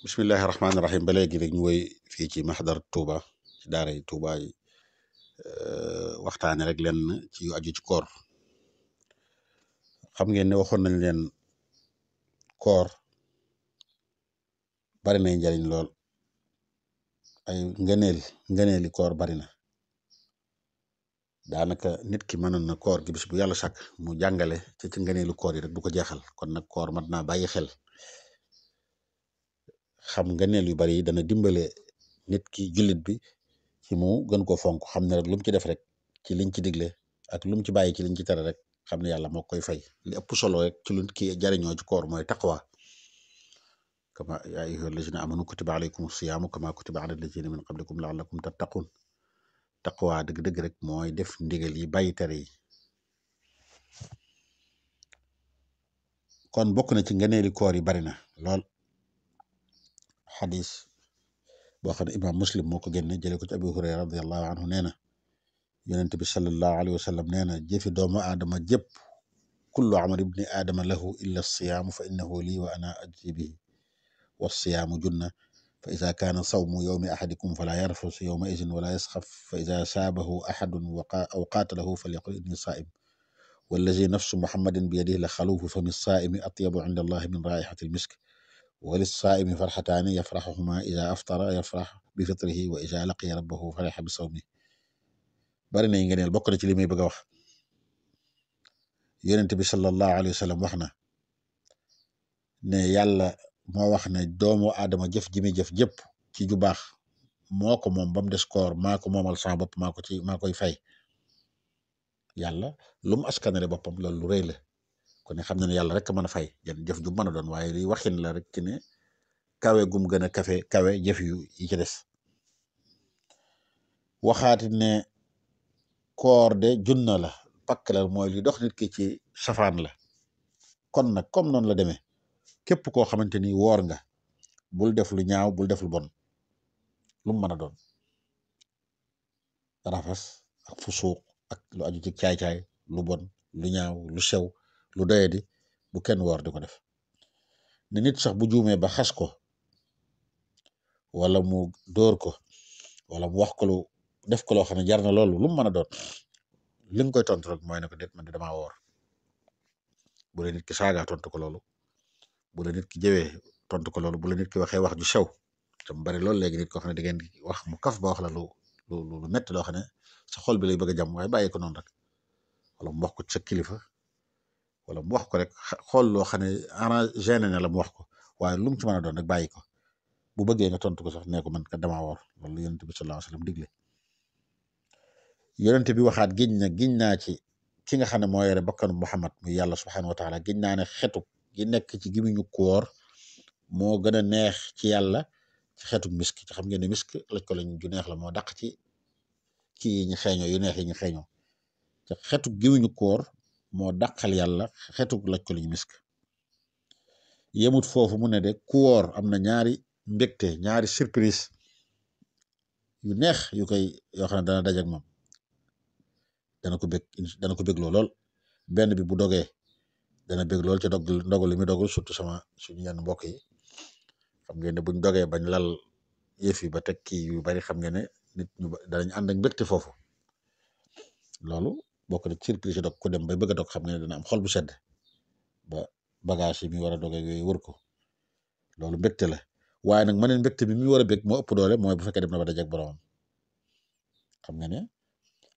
bismillahi rahmaani rahim ba léegi rek ñu woy fii ci maxdar Touba ci daara yi Touba yi waxtaane rek lenn ci yu aju ci koor. xam ngeen ne waxoon nañ leen koor bari nay njariñ lool, ay ngëneeli koor bari na. daanaka nit ki mënoon na koor gi bis bu yàlla sàkk mu jàngale ci ngëneelu koor yi rek du ko jeexal. kon nag koor mat naa bàyyi xel. xam ngëneel yu bari yi dana dimbale nit ki jullit bi ci mu gën ko fonk, xam ne rek lu mu ci def rek ci liñ ci digle ak lu mu ci bàyyi ci liñ ci tere rek xam ne yàlla moo koy fay. li ëpp solo rek ci lu ki jariñoo ci koor mooy taqwa. kama yaa ayyuha allazina amanu kutiba alaykum siyaamu kama kutiba ala allazina min qablikum laallakum tattaqun. taqwa dëgg-dëgg rek mooy def ndigal yi bàyyi tere yi. kon bokk na ci ngëneeli koor yi bari na lool. xadis boo xam ne imaam muslim moo ko génne jëlee ko ci abu hurayra radiallahu anhu nee na yonent bi sallallahu alayhi wa sallam nee na jëfi doomu aadama jëpp kullu amal ibni aadama lahu illa siyaamu fa innahu lii wa ana ajzi bihi wa siyaamu junna fa ida kaana sawmu yowmi ahadikum fala yarfus yowma idin wala yasxaf fa ida saabahu ahadun aw qaatalahu falyaqul inni saaim wallazi nafsu muhammadin bi yadihi la xaluufu fami saaimi atyabu inda allahi min raihati almisk وللصائم فرحتان يفرحهما إذا أفطر يفرح بفطره وإذا لقي ربه فرح بصومه. bari na ngeen bokk na ci li may bëgg a wax. yonent bi sallallahu alayhi wa sallam wax na ne yàlla moo wax ne doomu aadama jëf ji muy jëf jëpp ci ju baax moo ko moom ba mu des koor maa ko moomal sama bopp maa koy fay. yàlla lu mu askanale boppam loolu lu rëy la. kon ne xam na ne yàlla rek a mën a fay jëf ju mën a doon, waaye li waxin la rek ci ne kawe gum gën a kawe jëf yu yi ci des. waxaati ne koor de junna la, pakk la, mooy li dox nit ki ci safaan la. kon nag comme noonu la demee képp koo xamante ni woor nga bul def lu ñaaw bul def lu bon lu mu mën a doon. rafas ak fusuuq ak lu aju ci caay-caay, lu bon, lu ñaaw, lu sew, lu doyadi bu kenn woor di ko def. ne nit sax bu juumee ba xas ko wala mu dóor ko wala mu wax ko lu def ko loo xam ne jar na loolu lu mu mën a doon li nga koy tontu rek mooy ne ko déet man de damaa woor. bu la nit ki saaga tontu ko loolu, bu la nit ki jëwee tontu ko loolu, bu la nit ki waxee wax ju sew te mu bari loolu léegi nit ko xam ne da ngeen di wax mu kaf ba wax la lu métti loo xam ne sa xol bi lay bëgg a jàmm, waaye bàyyi ko noonu rek. wala mu wax ko sa kilifa wala mu wax ko rek xool loo xam ne arrangé na la mu wax ko, waaye lu mu ci mën a doon rek bàyyi ko. bu bëggee nga tontu ko sax nee ko man kat damaa woor. loolu yonent bi sallallahu alayhi wa sallam digle. yonent bi waxaat giñ naa ci ki nga xam ne moo yore bakkanu Muhammad muy yàlla subhanahu wa taala giñ naa ne xetu gi nekk ci gimiñu koor moo gën a neex ci yàlla ci xetu misk. ci xam ngeen ne misk laj ko lañ ju neex la, moo dàq ci yi ñu xeeñoo yu neex yi ñu xeeñoo. te xetu gimiñu koor moo dàqal yàlla xetu laj ko lañ misk. yemut foofu mu ne de ku woor am na ñaari mbégte, ñaari surprise yu neex yoo xam ne dana dajak moom. dana ko bégloo lool. benn bi bu dogee dana bég lool ci ndogal li muy dogul, surtout suñu yenn mbokk yi. xam ngeen ne buñ dogee bañ lal yëf yi ba teg kii yu bari, xam ngeen ne nit ñu danañ ànd ak mbégte foofu. loolu bokk na surprise dog ku dem bay bëgg a dog, xam ngeen ne dana am xol bu sedd ba bagage yi mi war a dogee yooyu wër ko. loolu mbégte la, waaye nag ma ne mbégte bi mi war a bég moo ëpp doole mooy bu fekkee dem na ba dajeek boromam. xam nga ne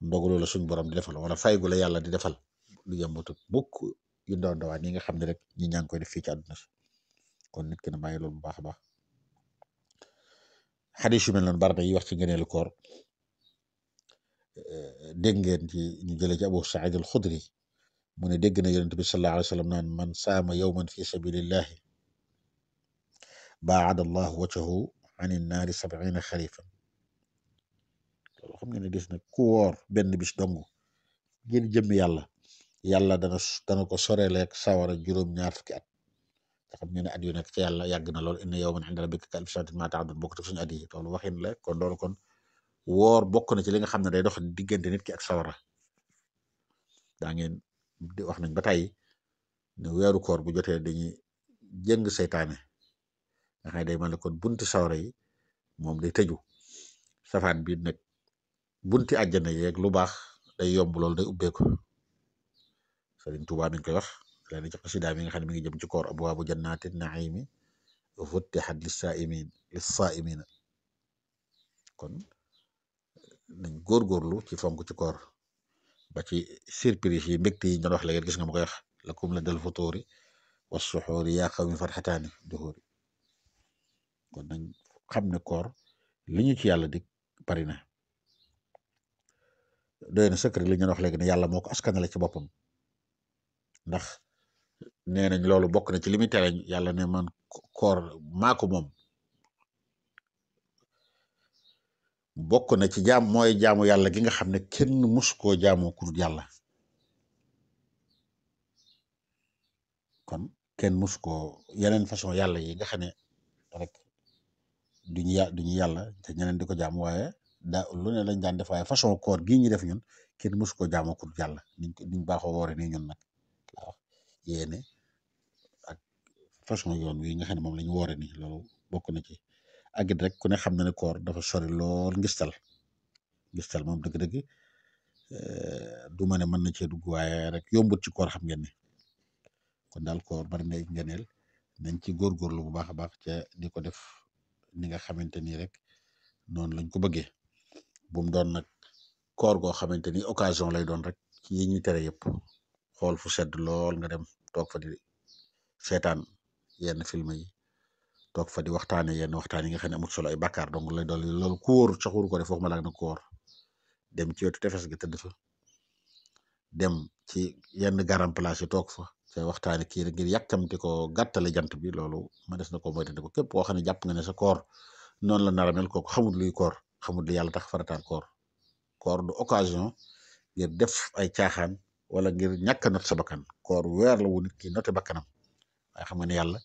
ndogalu la suñ borom di defal wala fay gu la yàlla di defal lu yëmbatu bukk yu ndaw ndawaan yi nga xam ne rek ñi ñaa ngi koy def fii ci àdduna si. kon nit ki na bàyyi loolu bu baax a baax. xadis yu mel noonu bari na yi wax ci ngëneelu koor. dégg ngeen ci ñu jëlee ci Abu Saïd al Xudri mu ne dégg na yonent bi sallallahu alayhi wa sallam naan man saama yawman fi sabilillahi baada allahu wajhahu an innaari 70 xarifan. loolu xam nga ne gis na ku woor benn bis dong ngir jëmmi yàlla dana ko soreeleeg sawara juróom-ñaar fukki at. te xam ngeen ne at yu nekk ci yàlla yàgg na lool. inna yawman inda rabbika ka alfi sanatin mimma ta'uddun bokk suñu at yi. loolu waxin la kon loolu kon woor bokk na ci li nga xam ne day dox diggante nit ki ak sawara. daa ngeen wax nañ ba tey ne weeru koor bu jotee dañuy jëng seytaane nga xam ne day mel ne kon bunti sawra yi moom day tëju safaan bi nag bunti àjjana yeeg lu baax day yomb loolu day ubbeeku Sëriñ Tuubaa mi ngi koy wax leen ci xasida mi nga xam ne mi ngi jëm ci koor abwaabu jannaati naimi futtihat lissaa'imiina kon nañ góorgóorlu ci fonk ci koor ba ci surprise yi mbégte yi ñu doon wax léegi gis nga ma koy wax lakum la dal futuuri wa suxuuri yaa qawmi farxataani duhuuri kon nañ xam ne koor li ñu ci yàlla dig bari na doy na sëkk rek li ñu wax léegi ne yàlla moo ko askanale ci boppam ndax nee nañ loolu bokk na ci li muy tere yàlla ne man koor maa ko moom bokk na ci mooy jaamu yàlla gi nga xam ne kenn mus koo jaamoo ku dul yàlla kon kenn mus koo yeneen façon yàlla yi nga xam ne rek duñu yàlla te ñeneen di ko jaam waaye lu ne lañ daan def waaye façon koor gii ñu def ñun kenn mus koo jaamoo ku dul yàlla niñ baaxoo woore nii ñun nag waaw yéene ak façon yoon wi nga xam ne moom la ñu woore nii loolu bokk na ci ak it rek ku ne xam na ne koor dafa sori lool ngistal moom dëgg-dëgg du ma ne mën na cee dugg waaye rek yombut ci koor xam ngeen ne kon daal koor bari na ngëneel nañ ci góorgóorlu bu baax a baax ca di ko def ni nga xamante ni rek noonu lañ ko bëggee bu mu doon nag koor goo xamante ni occasion lay doon rek ci yi ñuy tere yëpp xool fu sedd lool nga dem toog fa di seetaan yenn film yi toog fa di waxtaane yenn waxtaan yi nga xam ne amul solo ay bàkkaar donc lay dool loolu ku wóor sax waru ko def waxuma laak na koor dem ci wetu tefes gi tëdd fa dem ci yenn garam place yi toog fa te waxtaane kii rek ngir yàkkamti ko gàttale jant bi loolu ma des na ko moytandi ko képp koo xam ne jàpp nga ne sa koor noonu la nar a mel kooku xamul luy koor xamul li yàlla tax farataal koor du occasion ngir def ay caaxaan wala ngir ñàkk a not sa bakkan koor weer la wu nit ki note bakkanam waaye xam nga ne yàlla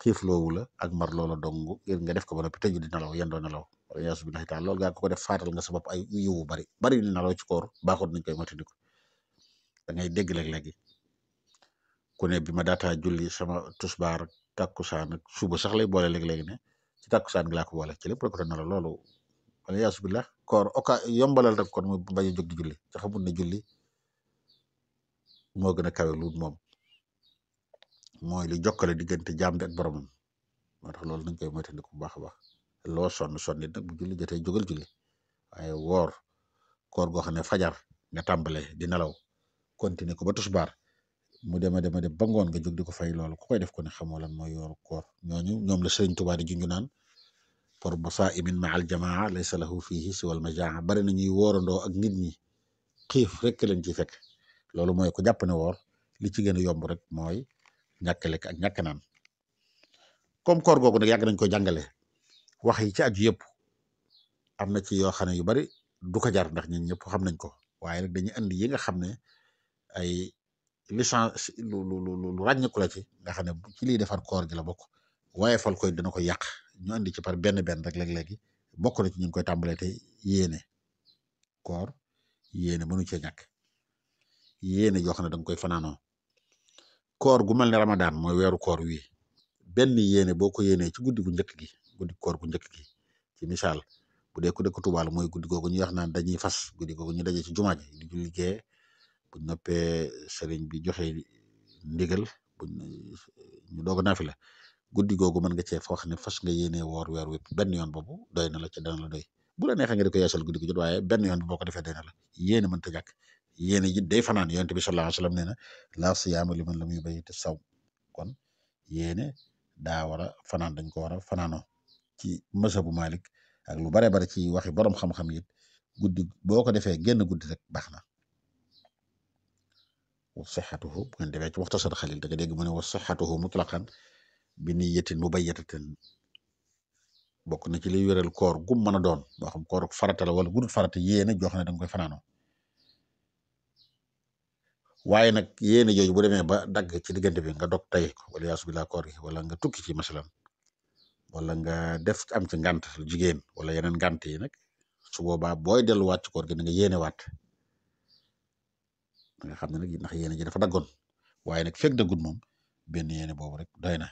xiif loowu la ak mar loola dong ngir nga def ko ba noppi tëju di nelaw yendoo nelaw yaasu billahi taala loolu gaa ko def faatal nga sa bopp ay yiwu bari ni nelaw ci koor baaxoon nañ koy moytandi ko da ngay dégg léeg-léegi ku ne bi ma daataa julli sama tusbaar takkusaan ak suba sax lay boole léeg-léegi ne ci takkusaan gi laa ko boole ci lépp rek ko nelaw loolu wala yaasu billah koor yombalal rek kon mu bañ a jóg di julli te xamul ne julli moo gën a kawe lu moom mooy li jokkale diggante jaam bi ak boromam moo tax loolu nañ koy moytandiku bu baax a baax loo sonn nit nag bu julli jotee jógal julli waaye woor koor goo xam ne fajar nga tàmbale di nelaw continuer ko ba tusbaar mu dema ba ngoon nga jóg di ko fay loolu ku koy def ko ne xamoo lan mooy yooru koor ñoom la Sëriñ Tuubaa di junju naan pour ba saa imin ma al jamaa laysa lahu fihi siwal majaa bari na ñuy woorandoo ak nit ñi xiif rek leen ci fekk loolu mooy ku jàpp ne woor li ci gën a yomb rek mooy ñàkk lekk ak ñàkk naan comme koor googu nag yàgg nañ ko jàngale wax yi ci aju yëpp am na ci yoo xam ne yu bari du ko jar ndax ñun ñëpp xam nañ ko waaye nag dañuy andi yi nga xam ne ay licence lu ràññeeku la ci nga xam ne ci liy defar koor gi la bokk waaye fal koy dana ko yàq ñu andi ci par benn rek léeg-léegi bokk na ci ñu ngi koy tàmbalee te yéene koor yéene mënu cee ñàkk yéene joo xam ne danga koy fanaanoo koor gu mel ne Ramadan mooy weeru koor wi benn yéene boo ko yéenee ci guddi gu njëkk gi guddi koor gu njëkk gi ci misaal bu dee ku dëkk Tuubaa mooy guddi googu ñuy wax naan dañuy fas guddi googu ñu daje ci jumaa ji di julli gee bu noppee sëriñ bi joxe ndigal ñu doog a naafila guddi googu mën nga cee fa wax ne fas nga yéenee woor weer wépp benn yoon boobu doy na la ca dana la doy bu la neexee nga di ko yeesal guddi gu jot waaye benn yoon bi boo ko defee doy na la yéene mënta ñàkk yéene ji day fanaan yonent bi sallallahu alayhi wa sallam nee na laa siyaama liman lam yubayyit sawm kon yéene daa war a fanaan dañ ko war a fanaanoo ci mazhabu Malik ak lu bare bare ci waxi borom xam-xam yi guddi boo ko defee génn guddi rek baax na wa sihhatuhu bu ngeen defee ci Muxtasar Xalil da nga dégg mu ne wa sihhatuhu mutlaqan bi niyyatin mubayyatatin bokk na ci liy wéral koor gum mën a doon moo xam koor farata la wala gudul farata yéene joo xam ne danga koy fanaanoo waaye nag yéene jooju bu demee ba dagg ci diggante bi nga dog tey wala yaasu billah koor gi wala nga tukki ci masalan wala nga def am ci ngànt jigéen wala yeneen ngànt yi nag su boobaa booy delluwaat ci koor gi na nga yéene waat nga xam ne nag ndax yéene ji dafa daggoon waaye nag fekk daggut moom benn yéene boobu rek doy na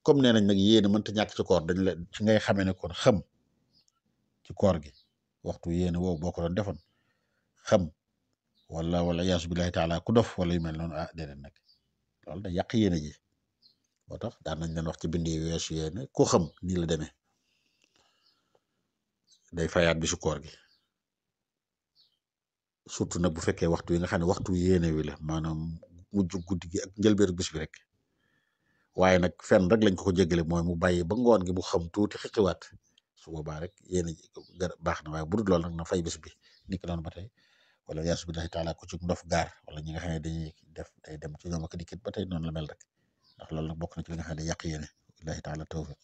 comme nee nañ nag yéene mënta ñàkk ci koor dañ la ci ngay xamee ne kon xam ci koor gi waxtu yéene woowu boo ko doon defoon xam wala yaasu billahi taala ku dof wala yu mel noonu déedéet nag loolu da yàq yéene ji moo tax daan nañ leen wax ci bindi yu weesu yéene ku xam nii la demee day fayaat bisu koor gi surtout nag bu fekkee waxtu yi nga xam ne waxtu yéene wi la maanaam mujj guddi gi ak njëlbeeru bis bi rek waaye nag fenn rek lañ ko jéggale mooy mu bàyyi ba ngoon gi mu xam tuuti xiqiwaat su boobaa rek yéene ji baax na waaye bu dul loolu nag na fay bis bi ni ki noonu ba tey wala yaasu billahi taala ku ci ndof gaar wala ñi nga xam ne dañuy def day dem ci ñoom ak dikkit ba tey noonu la mel rek ndax loolu nag bokk na ci li nga xam ne day yàq yéene billahi taala tawfiq